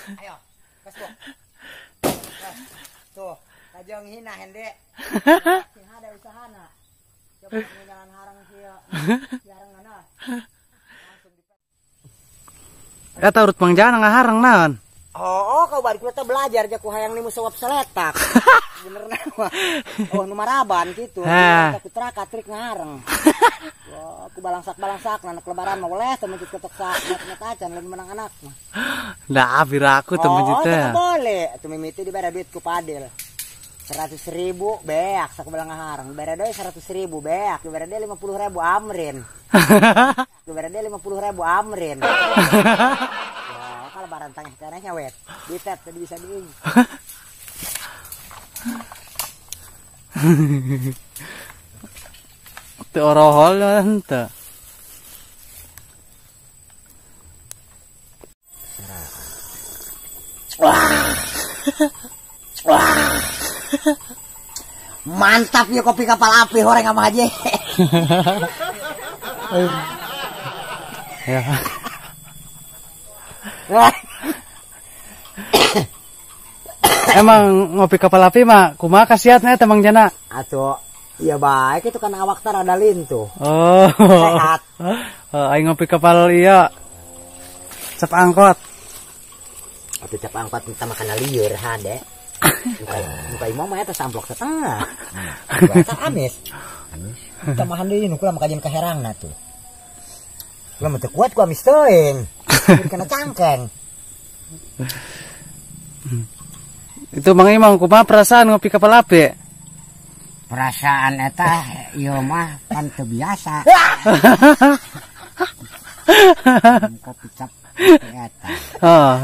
Ayo, Facebook. Tuh, kajeng hina hende. Sing ada usahana. Coba jalan harang kieu. Jarang mana. Eta urut Mang Jana ngaharang naon? Oh, kau bari kita belajar ja ku hayang nimu sawap seletak. Bener mah. Oh, nu maraban kitu. Kita ku trak-trik ngaharang. Wah, aku balangsak-balangsak anak lebaran mah boleh temen ketok sak mat acan lain menang anak mah. Nah, piraku temen teh. Oh, boleh. Atuh mimiti dibere duit ku Padil. 100.000 beak sakubalang ngaharang. Dibere deui 100.000 beak, dibere deui 50.000 amrin. Dibere deui 50.000 amrin. Wah, kalau lebaran tangeh tanehnya wet. Ditet tadi bisa diing. Teu orohol henteu. Wah. Wah. Mantap ya kopi kapal api horeng sama aja. Ya. Emang ngopi kapal api mah kumaha khasiatnya eta Mang Jana? Atuh ya baik itu kan awak tar ada lintuh. Oh. Sehat. Oh, aing ngopi kapal iya. Cap angkot. Atuh cap angkot minta makan lieur hade. Muka imam mah eta samplok setengah. Eta amis. Amis. Tamahan deui nu kula makajeun kaherangna tuh. Kula mah teu kuat ku amis teuing. Kena cangkeng. Itu Mang Imam kumaha perasaan ngopi kapal api? Perasaan eta ieu mah pan teu biasa. Kopi cap eta. Oh.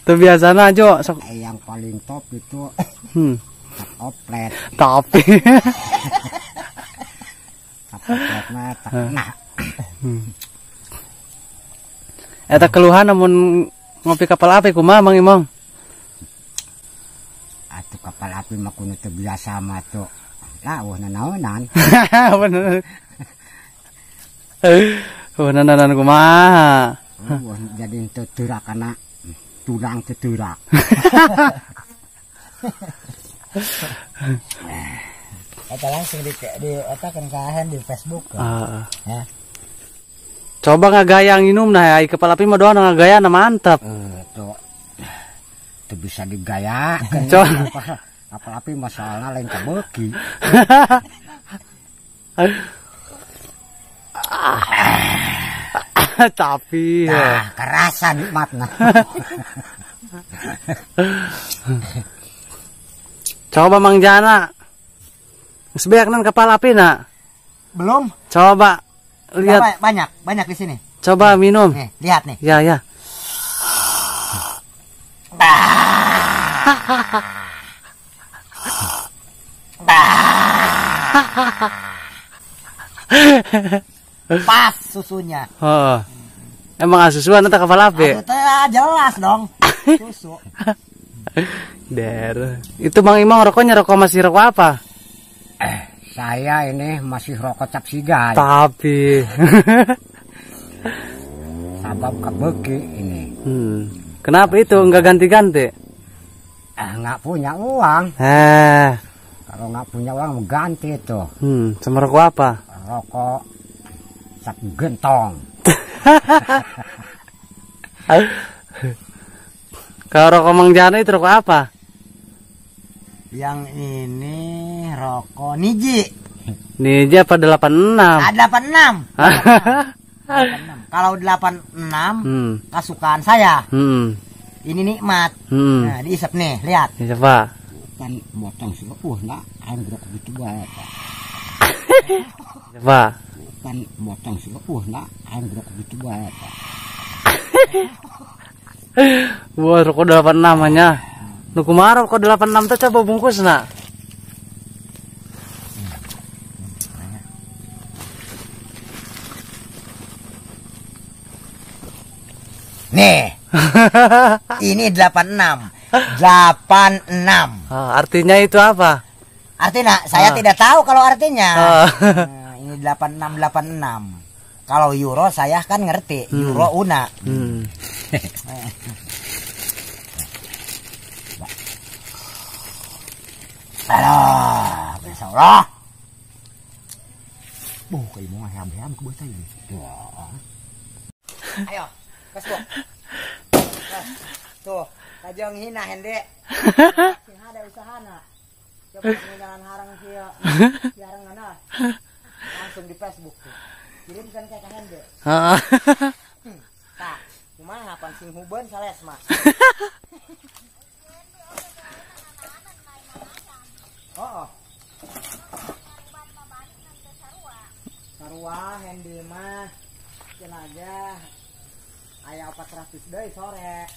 Teu biasana Jo sok. Yang paling top itu cap oplet. Tapi cap oplet mah tak nah. Eta keluhan namun ngopi kapal api kumaha Mang Imam? Atuh kapal api mah kudu teu biasa mah tuh. Lah eueuh nanaonan. Bener. Eueuh nanaonan kumaha? Eueuh jadi teu teurak kana tulang teu teurak. Eta langsung di eta kan kahen di Facebook. Heeh. Ya. Coba ngagayang minum nah ai kapal api mah doang ngagaya na mantap. Tuh. Teu bisa digayakeun. Kapal api masalahna lain kabeuki. Tapi nah, kerasa nikmatna. Coba Mang Jana. Geus beak nan kapal api na? Belum. Coba lihat. Banyak di sini. Coba minum. Nih, lihat nih. Ya, ya. Pas susunya. Oh. Emang susuan atau kapal api? Jelas dong. Susu. Der. Itu Bang Imam rokoknya rokok masih rokok apa? Saya ini masih rokok cap sigai. Tapi sabab kebeki ini. Kenapa itu nggak ganti-ganti? Nggak punya uang. Kalau nggak punya uang ganti itu. Sama rokok apa? Rokok cap gentong. Kalau rokok Mang Jana itu rokok apa? Yang ini rokok Niji. Niji apa 86? Ah, 86. 86. Kalau 86 kesukaan saya. Ini nikmat. Nah, diisep nih, lihat. Isep, Pak. Kan motong sepuh nak, anggrek gitu bae, Pak. Isep, Pak. Kan motong sepuh nak, anggrek gitu bae, Pak. Wah, rokok 86 nya. Nu kumaha rokok 86 teh coba bungkus nak. Nih. Ini 86. 86. Oh, artinya itu apa? Artinya saya tidak tahu kalau artinya. Nah, ini 8686. Kalau euro saya kan ngerti, euro una. Alah, masyaallah. Buh, kayak mau ham-ham ke bawah ini. Ayo, Facebook. Tuh, kajong hina hende. Sing ada usahana. Coba jalan harang sia. Jarang ana. Langsung di Facebook tuh. Kirimkan ke hende. Heeh. Tah, kumaha pan sing hubeun sales mah. Oh. Sarua hende mah cenah aya 400 deui sore.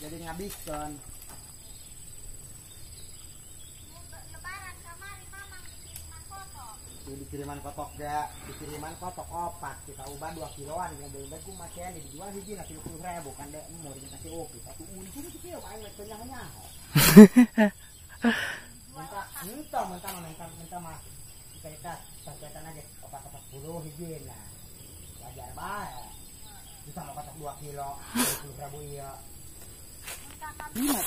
Jadi ngabiskeun. Lebaran kamari mamang dikiriman kotok. Dikiriman kotok ga, dikiriman kotok opat kita ubah 2 kiloan jeung deui ku masih dijual hiji na 30.000 kan dek umur dikasih opi. Satu untung kieu aing mah teu nyaho. Minta mah kita sampetan aja 440 hiji nah. Wajar bae. Bisa mau kotok 2 kilo 20.000 iya. Lima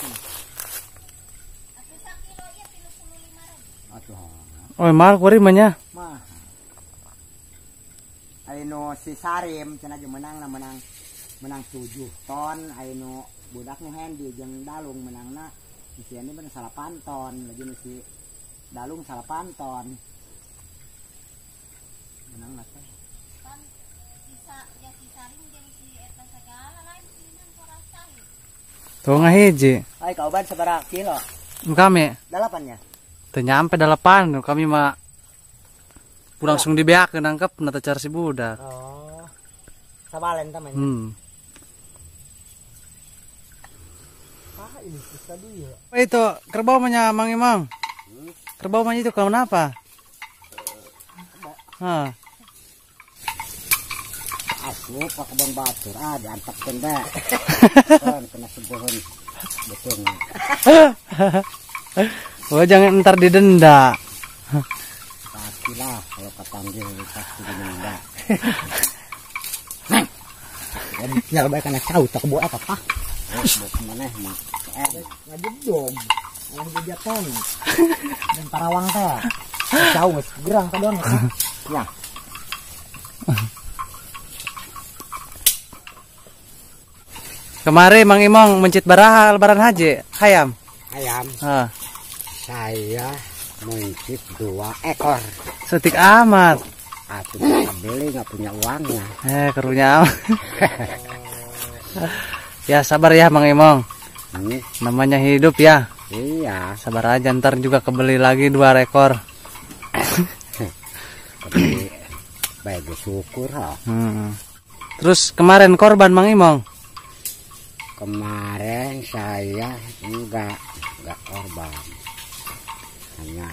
tuh. Oh, mahal kuari mah nya. Mah. Aino si Sarim cenah ge menang menang 7 ton, aino budak nu Hendi jeung Dalung menangna si Hendi menang 8 ton, lagi nu si Dalung 8 ton. Menangna teh. Pan sisa ya si Sarim jeung si eta sagala lain kiriman korasahin. Tuh ngahiji. Ai kauban sabaraha kilo? Kami. 8 nya. Teu nyampe 8, kami mah langsung dibeak nangkep nata cara si budak. Oh. Sabalen tah mah. Ah, ini bisa dia. Itu kerbau mah Mang Imang. Kerbau mah itu kenapa? Hah. Asup ka kebon batur, ah diantepkeun bae. Kan kena sebuhun betung. Oh, jangan ntar didenda. Pastilah kalau kepanggil pasti didenda. Ya bae kana cau tak buat apa pak? Oh, maneh mah. Ngajedog. Ngajedog jatong. Dan parawang teh. Cau geus gerang ka doang. Ya. Kemarin Mang Imong mencit baraha lebaran haji, hayam. Hayam. Ah. Saya mencit 2 ekor. Setik amat. Aku nggak beli, nggak punya uangnya. Kerunya amat. Ya sabar ya Mang Imong. Namanya hidup ya. Iya. Sabar aja, ntar juga kebeli lagi 2 ekor. Kebeli, baik bersyukur. Terus kemarin korban Mang Imong? Kemarin saya enggak korban. Hanya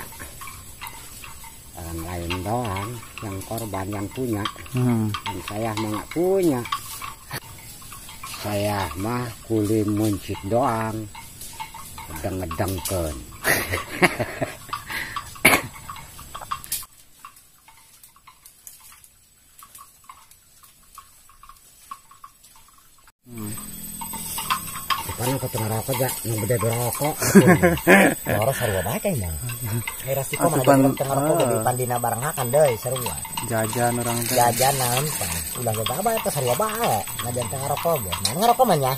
orang lain doang yang korban, yang punya. Dan saya mah nggak punya. Saya mah kuli muncit doang, ngedeng-ngedengkeun. Karena aku ngerokok ya, yang gede berokok. Loro sarua bae kayaknya. Resiko mah ada ngerokok di pandina bareng hakan deui sarua. Jajan orang teh. Jajan naon pan. Ulah gagah bae eta sarua bae. Ngajan teh ngerokok ge. Nah ngerokok mah nya.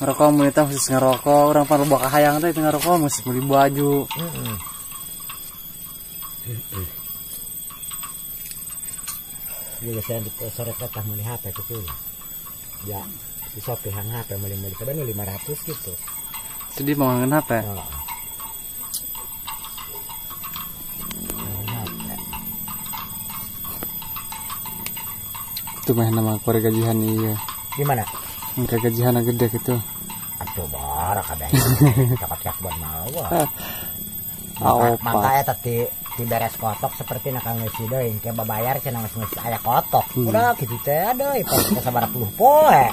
Ngerokok mun eta khusus ngerokok, urang pan loba kahayang teh ngerokok mesti beli baju. Heeh. Juga saya di sore teh meuli HP gitu. Ya. Di Shopee hang HP meuli-meuli kaban 500 gitu. Sedih mau ngangen HP. Oh. Itu mah nama kore gajihan iya. Gimana? Engke gajihan gede gitu. Atuh barak kabeh. Cakap-cakap buat mawa. Maka eta ti beres kotok seperti nak ngeusi deui engke babayar cenah geus ngeusi aya kotok. Udah kitu teh deui pas sabaraha puluh poe.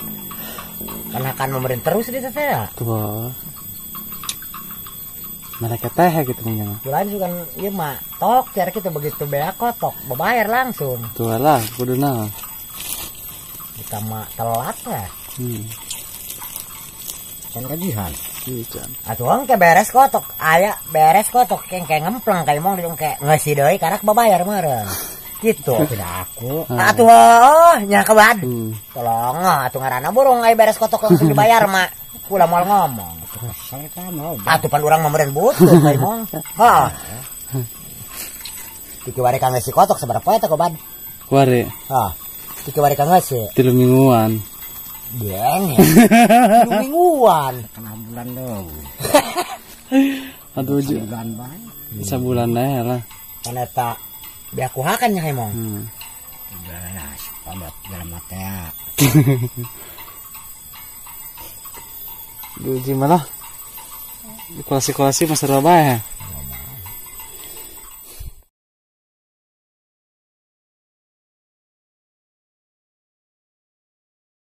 Karena akan memerin terus di saya. Tuh. Mereka teh gitu punya. Lain juga iya mah tok cara kita begitu beak kotok babayar langsung. Tuh lah kuduna. Kita mah telat lah. Kan gajihan. Ican. Atuh engke beres kotok, aya beres kotok kengke ngempleng ka imong di engke ngeusi deui karak babayar meureun. Gitu. Tidak aku. Atuh oh nya kebad. Tolong atuh ngaranna burung aya beres kotok langsung dibayar mah. Kula moal ngomong. Kesel ka mau. Atuh pan urang mah meureun butuh ka imong. Hah. Tiki wari ka ngeusi kotok sabaraha poe teh kobad? Wari. Hah. Tiki wari ka ngeusi. 3 mingguan. Deng. 3 mingguan. Setengah bulan dong. Atuh sebulan bae. Sebulan deh lah. Kan eta biakuhakan nya emong. Jelas, pada dalam mata ya. Diuji malah. Dikuasi-kuasi masa bae.